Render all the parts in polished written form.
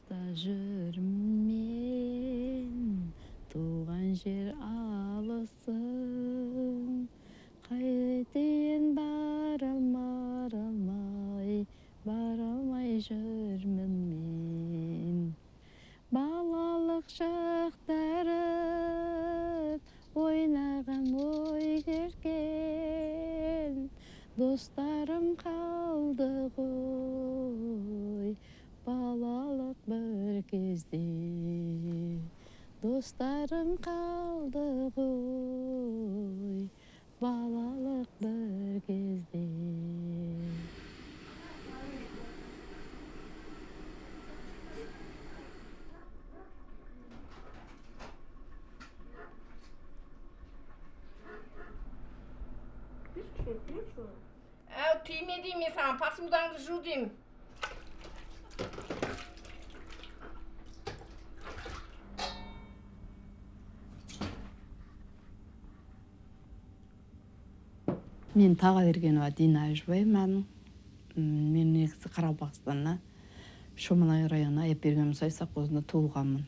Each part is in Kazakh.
Алыста жүрмін мен, туған жер алысым. Қайтейін, бара алмай, бара алмай жүрмін мен. Балалық шақтарым, ойнаған ой керген достарым қалды ғой, балалық бір кезде. Достарым қалды ғой, балалық бір кезде. Әу, тиме деймін мен саған, посудаңды жу деймін. Мен Тағабергенова Дина Әжібаевамын. Мен негізі Қарақалпақстанда, Шоманай районы, Аяпберген Мұсай совхозында туылғанмын.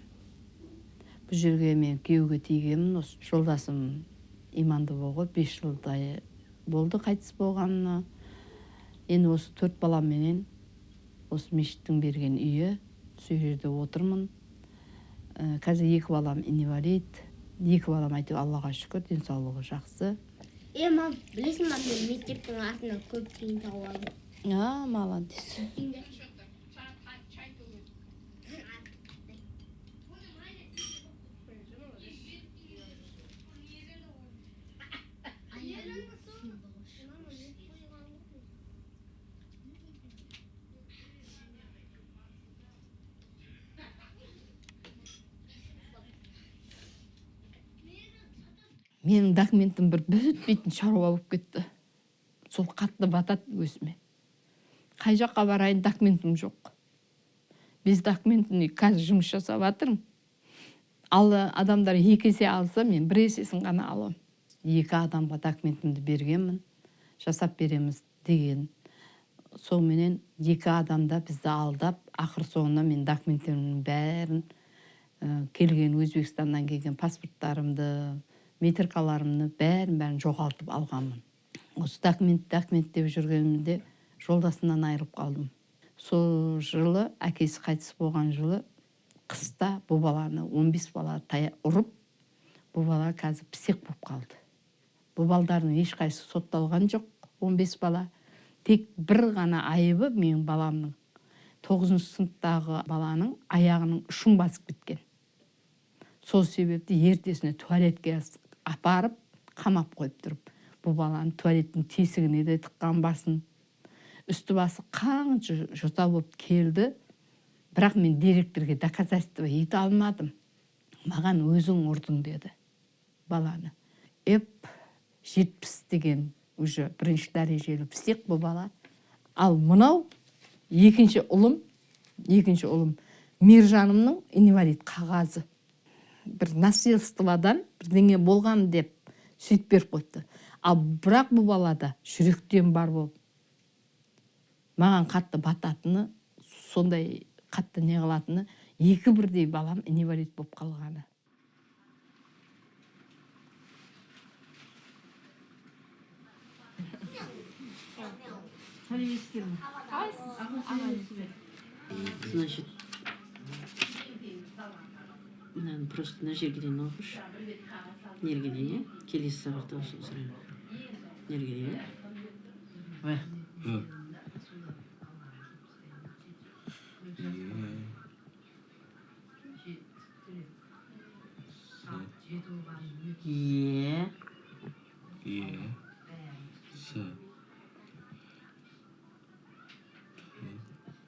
Бұл жерге мен күйеуге тигенмін. Осы жолдасым иманды болған, 5 жылдай болды қайтыс болғанына. Енді осы 4 баламменен осы мешіттің берген үйі, сол жерде отырмын. Қазір 2 балам инвалид, 2 балам әйтеуір Аллаға шүкір, денсаулығы жақсы. Мам, білесің ба, мен мектептің артынан көп тиын тауып алдым. А, молодец. Менің документім бір бітпейтін шаруа болып кетті. Сол қатты батады өзіме. Қай жаққа барайын, документім жоқ. Без документім қазір жұмыс жасап жатырмын. Ал адамдар 2 есе алса, мен 1 есесін ғана аламын. 2 адамға документімді бергенмін, жасап береміз деген. Сонымен 2 адамда бізді алдап, ақыр соңында мен документтерімнің бәрін, келген Өзбекстаннан келген паспорттарымды, метрикаларымды бәрін жоғалтып алғанмын. Осы документ, документ деп жүргенімде жолдасымнан айырылып қалдым. Сол жылы, әкесі қайтыс болған жылы, қыста бұл баланы 15 бала ұрып, бұл бала қазір псих болып қалды. Бұл балдардың ешқайсысы сотталған жоқ, 15 бала. Тек бір ғана айыбы менің баламның, 9 сыныптағы баланың аяғының ұшын басып кеткен. Сол себепті ертесіне туалетке апарып, қамап қойып тұрып, бұл баланы туалеттің тесігіне де тыққан басын, үсті басы қанша жота болып келді, бірақ мен директорге доказательство ете алмадым. Маған өзің ұрдың деді баланы. Эп 70 деген уже бірінші дәрежелі псих бұл бала. Ал мынау екінші ұлым Мержанымның инвалид қағазы. Бір насильстводан бірдеңе болған деп сөйтіп беріп қойыпты. Ал бірақ бұл балада жүректен бар болып, маған қатты бататыны, сондай қатты не қылатыны, 2 бірдей балам инвалид болып қалғаны. Значит, мынаны просто мына жерге дейін оқышы. Нерге дейін, иә? Келесі сабақта осыны сұраймын. Нерге дейін, иә? В. В. Е. Е. С.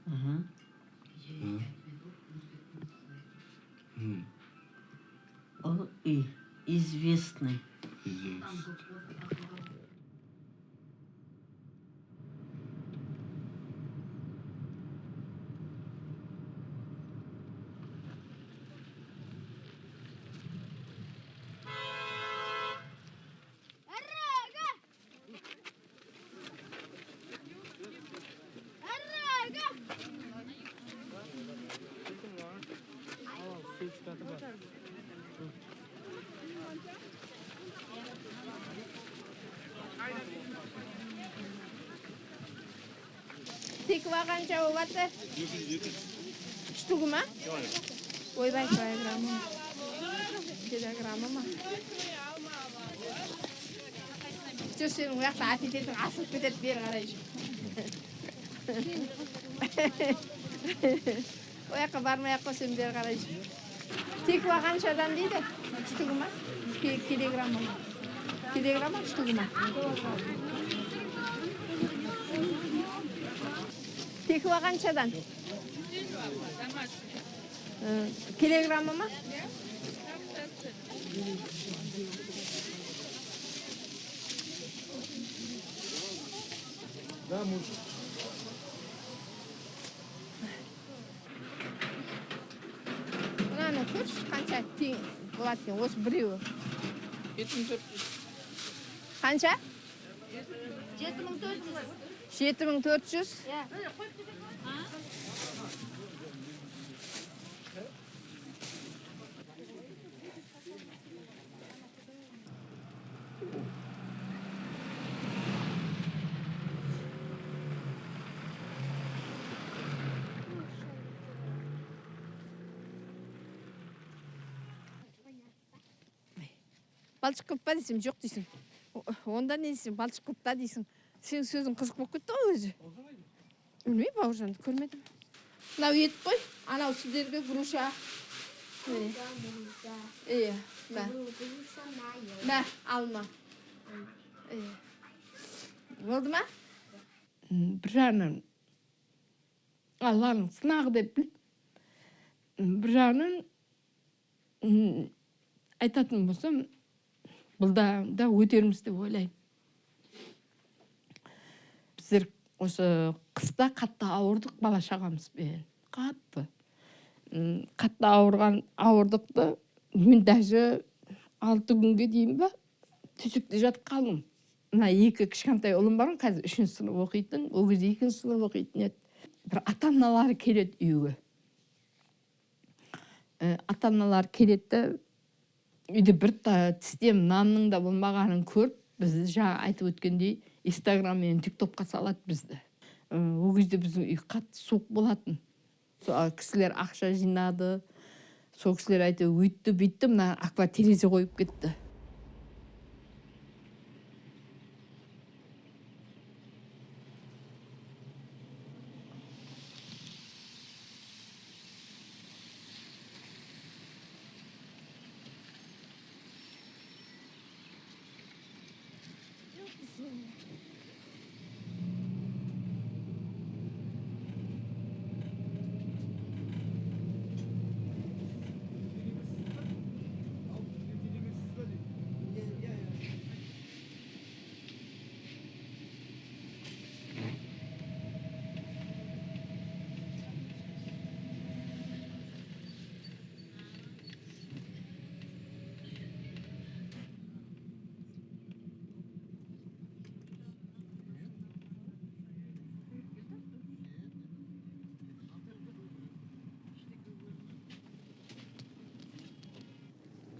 Ага. М. М. О, И. Известный. Известный. Тыква қанша болып? Штугы ма? Ойбай, килограммы. Килограммы ма? Жүр, сенің ол жақта аппетитің ашылып кетеді, бері қарай жүр. Ол жаққа бармай ақ қой, сен бері қарай жүр. Тыква қаншадан дейді? Штугы ма? Килограммы ма? Килограмм ма, штугы ма? Тыква қаншадан? Килограммы ма? Да, можно. Мынаны көрші, қанша тең болады екен, осы біреуі. 7400. Қанша? 7400. 7400? Иә. Балшық көп па десем, жоқ дейсің. Онда не дейсің, балшық көп та дейсің. Сенің сөзің қызық болып кетті ғой өзі. Білмеймін, Бауыржанды көрмедім. Мынау ет қой, анау сіздерге груша. Міне. Иә, мә. Груша мое. Мә, алма. Иә. Болды ма? Бір жағынан Алланың сынағы деп біл. Бір жағынан айтатын болсам, бұл да өтерміз деп ойлаймын. Біздер осы қыста қатты ауырдық бала шағамызбен. Қатты. Қатты ауырдық та, мен даже 6 күнге дейін ба төсекте жатып қалдым. Мына екі кішкентай ұлым бар ғой, қазір 3 сынып оқитын, ол кезде 2 сынып оқитын еді. Бір ата-аналары келеді үйге. Ата-аналары келеді де, үйде бір тістем нанның да болмағанын көріп, бізді жаңа айтып өткендей Инстаграм мен ТикТокқа салады бізді. Ол кезде біздің үй қатты суық болатын. Сол кісілер ақша жинады, сол кісілер айтты, өйтті, бүйтті, мына аква терезе қойып кетті.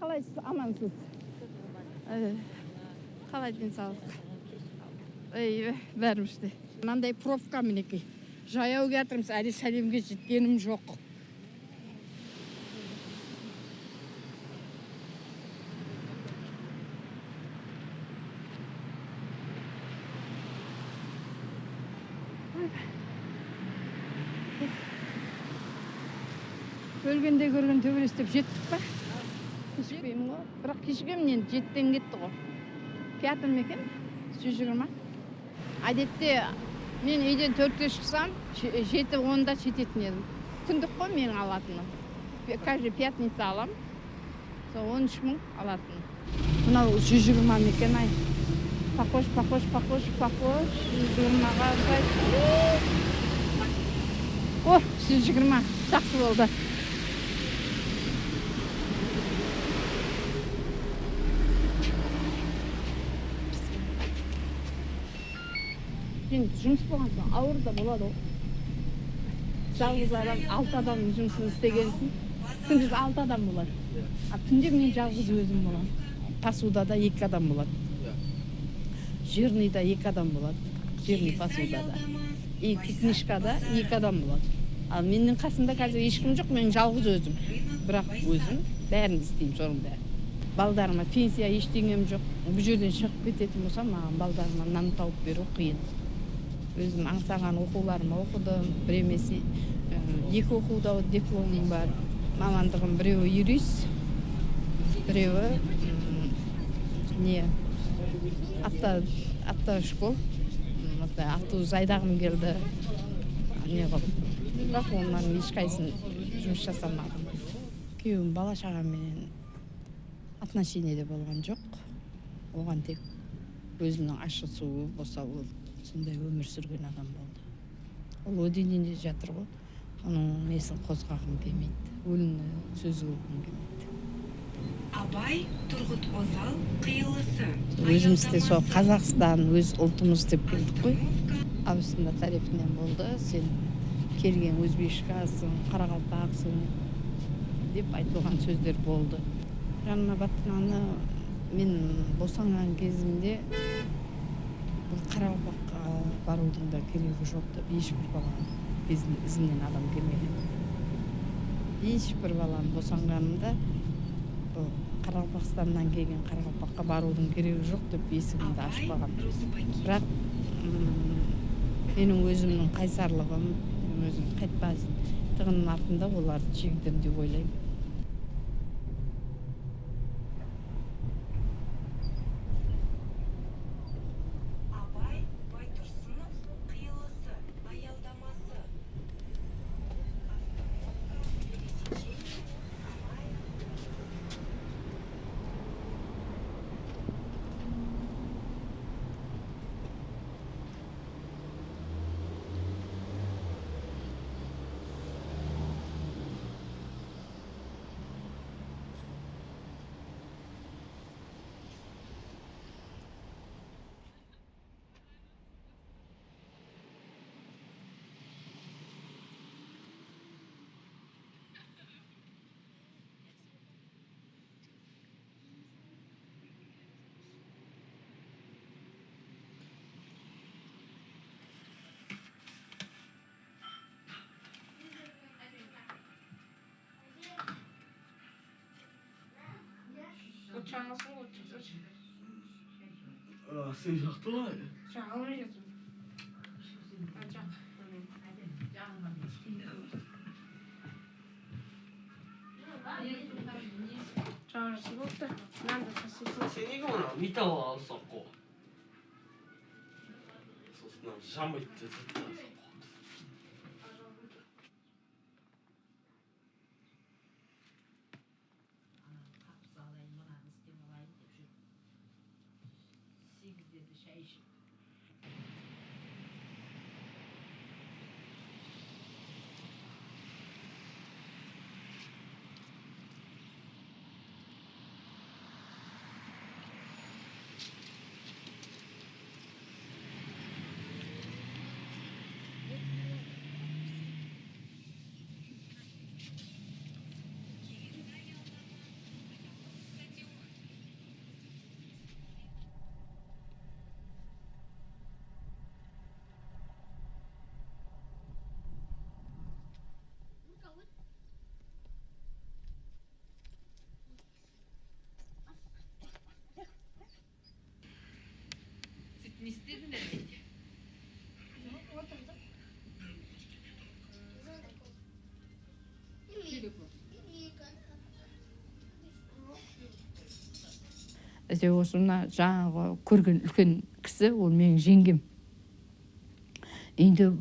Қалайсыз, амансыз? Қалай денсаулық? Ей, бәріміз де. Мынандай пробка мінекей. Жаяу келатырмыз, әлі сәлемге жеткенім жоқ. Өлгенде көрген төбелес деп жеттік па? Кешікпеймін ғой. Бірақ кешігемін енді, 7-ден кетті ғой. Театр ма екен? 120. Әдетте мен үйден 4-те шықсам, 7:10-да жететін едім. Күндік қой менің алатыным. Каждый пятница алам. Сол 13 мың алатыным. Мынау 120 ма екен ай? Похож, похож, похож, похож. 120-ға ұқсайды. О, 120. Жақсы болды. Енді жұмыс болған соң ауыр да болады ғой. Жалғыз адам, 6 адамның жұмысын істегенсін. Күндіз 6 адам болады. А түнде мен жалғыз өзім боламын. Посудада 2 адам болады. Жирныйда 2 адам болады. Жирный посудада. Екі книжкада екі адам болады. Ал менің қасымда қазір ешкім жоқ, мен жалғыз өзім. Бірақ өзім бәрін істеймін, соның бәрін. Балдарыма пенсия ештеңем жоқ. Бұл жерден шығып кететін болсам, маған балдарыма нан тауып беру қиын. Өзім аңсаған оқуларыма оқыдым. Бір емес, екі оқуда дипломым бар. Мамандығым біреуі юрист, біреуі не автошкол. Автобус айдағым келді. Не қылып. Бірақ олардың ешқайсысын жұмыс жасамадым. Күйеуім бала шағаменен отношениеде болған жоқ. Оған тек өзінің ащы суы болса, ол сондай өмір сүрген адам болды. Ол о дүниеде жатыр ғой. Оның несін қозғағым келмейді. Өліні сөз қылғым келмейді. Абай Тұрғыт Озал қиылысы. Өзіміз де сол Қазақстан, өз ұлтымыз деп келдік қой. Абысында тарапынан болды. Сен келген өзбекшасың, қарақалпақсың деп айтылған сөздер болды. Жаныма батқаны, мен босанған кезімде бұл қарақалпаққа барудың да керегі жоқ деп ешбір бала ізімнен адам келмеген. Ешбір балам босанғанымда бұл Қарақалпақстаннан келген қарақалпаққа барудың керегі жоқ деп есігімді ашпаған. Бірақ менің өзімнің қайсарлығым, өзім қайтпастығының артында оларды жеңдім деп ойлаймын. Абай Байтұрсынов қиылысы аялдамасы. Сен жақты ғой. Жағалмай жатырмын. Жақ. Жаңа болыпты. Мынаны да тастайсың. Сен неге оны металл алсақ қой? Сосын мынау жанбайды деп жатты. Не істедіңдер дейді? Отырдық. Әйтеуір осы мына жаңағы көрген үлкен кісі, ол менің жеңгем. Енді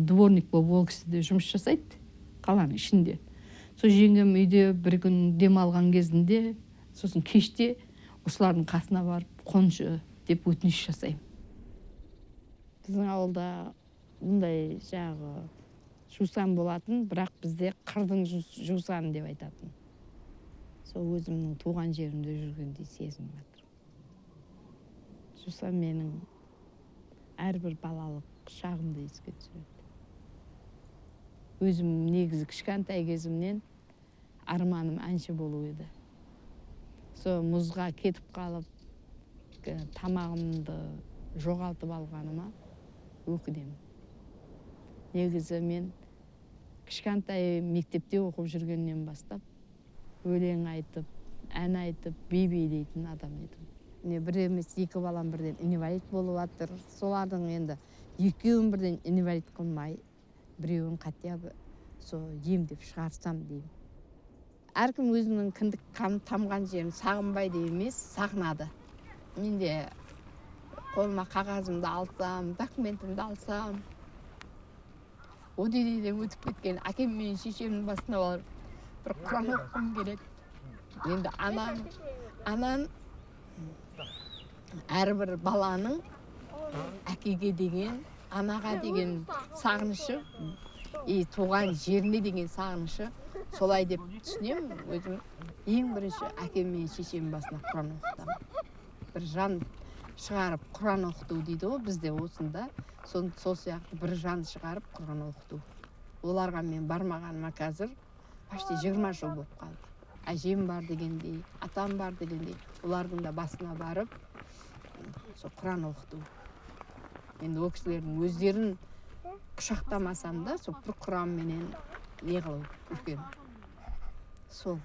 дворник болып ол кісі де жұмыс жасайды қаланың ішінде. Сол жеңгем үйде бір күн демалған кезінде, сосын кеште осылардың қасына барып қоншы деп өтініш жасаймын. Біздің ауылда бұндай жаңағы жусан болатын, бірақ бізде қырдың жусаны деп айтатын. Сол өзімнің туған жерімде жүргендей сезініп жатырмын. Жусан менің әрбір балалық шағымды еске түсіреді. Өзім негізі кішкентай кезімнен арманым әнші болу еді. Сол мұзға кетіп қалып, тамағымды жоғалтып алғаныма өкінемін. Негізі мен кішкентай мектепте оқып жүргеннен бастап өлең айтып, ән айтып, би билейтін адам едім. Міне, бір емес, екі балам бірден инвалид болып жатыр. Солардың енді екеуін бірден инвалид қылмай, біреуін хотя бы сол емдеп шығарсам деймін. Әркім өзінің кіндік қаны тамған жерін сағынбайды емес, сағынады. Мен де қолыма қағазымды алсам, документімді алсам, о дүниеден өтіп кеткен әкем мен шешемнің басына барып бір құран оқығым келеді. Енді анам, әрбір баланың әкеге деген, анаға деген сағынышы и туған жеріне деген сағынышы солай деп түсінемін өзім. Ең бірінші әкем мен шешемнің басына құран оқытамын. Бір жан шығарып құран оқыту дейді ғой бізде осында. Сол сияқты бір жан шығарып құран оқыту. Оларға мен бармағаныма қазір почти 20 жыл болып қалды. Әжем бар дегендей, атам бар дегендей, олардың да басына барып сол құран оқыту. Енді ол кісілердің өздерін құшақтамасам да, сол бір құранменен не қылу үлкен, сол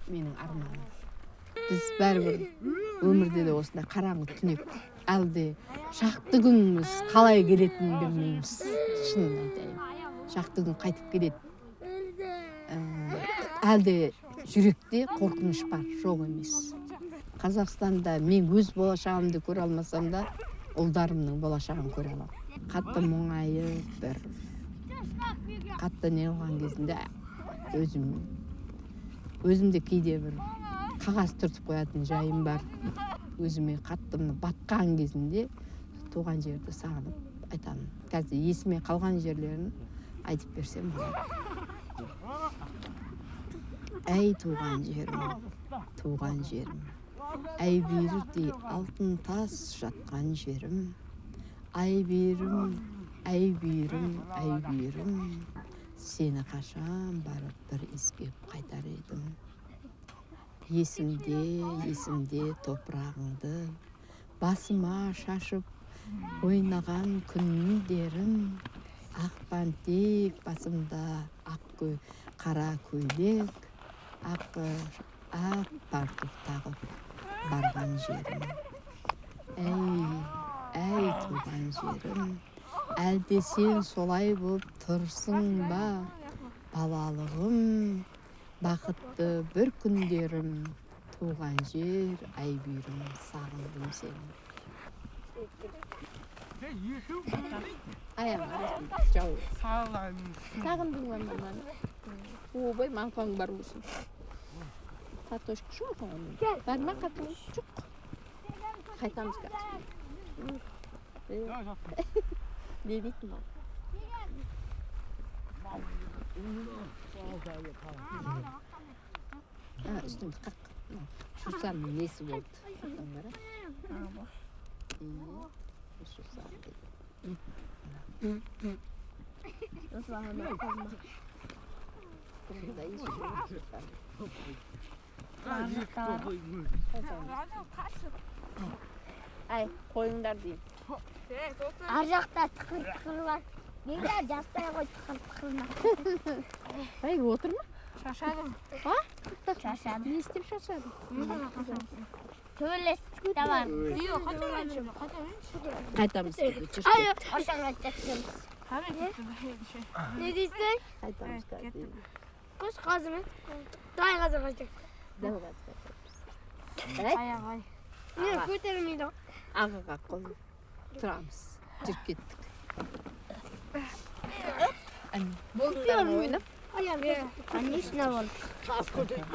менің арманым. Біз бәрібір өмірде де осындай қараңғы түнек, әлі де шақты күніміз қалай келетінін білмейміз. Шынын айтайын, шақты күн қайтып келеді. Әлі де жүректе қорқыныш бар, жоқ емес. Қазақстанда мен өз болашағымды көре алмасам да, ұлдарымның болашағын көре аламын. Қатты мұңайып, бір қатты не қылған кезінде өзім де кейде бір қағаз түртіп қоятын жайым бар. Өзіме қатты мына батқан кезінде туған жерді сағынып айтамын. Қазір есіме қалған жерлерін айтып берсем болады. Әй, туған жерім, туған жерім, Әйбердей алтын тас жатқан жерім, Әйберім, Әйберім, Әйберім, сені қашан барып бір иіскеп қайтар едім. Есімде, есімде, топырағыңды басыма шашып ойнаған күндерім, ақ бантик басымда, ақ қара көйлек, ақ фартук тағып барған жерім. Әй, әй, туған жерім, әлде сен солай боп тұрсың ба? Балалығым, бақытты бір күндерім, туған жер, Әйберім, сағындым сені. Аяғың арасында жау. Сағындың ба маманы? Ойбай, маңқаң бар болсын. Картошка жоқ оның. Бар ма картошка? Жоқ. Қайтамыз қазір. Не дейді мынау? А, үстіңді қақ. Мынау жусанның несі болды? Мынау қара. Жусан дейді. Бұнда иіс жоқ, жусан. Әй, қойыңдар деймін. Ар жақта тықыр тықыр бар. Мен де жастай ғой тықыр тықырына. Әй, отыр ма? Шаршадым. Шаршадым. Не істеп шаршадың? Төбелестік те бар. Қайтамыз деп жүр. Ай, ошаға кетеміз. Не дейсің? Қайтамыз қазір. Қош қазір ме? Дай қазір қайтайық. Дәл қазір қайтамыз. Не көтермейді. Ағаға қол тұрамыз. Жүріп кеттік. Әне, болдыңдар ма ойнап? Конечно болды. Тас көтеріп.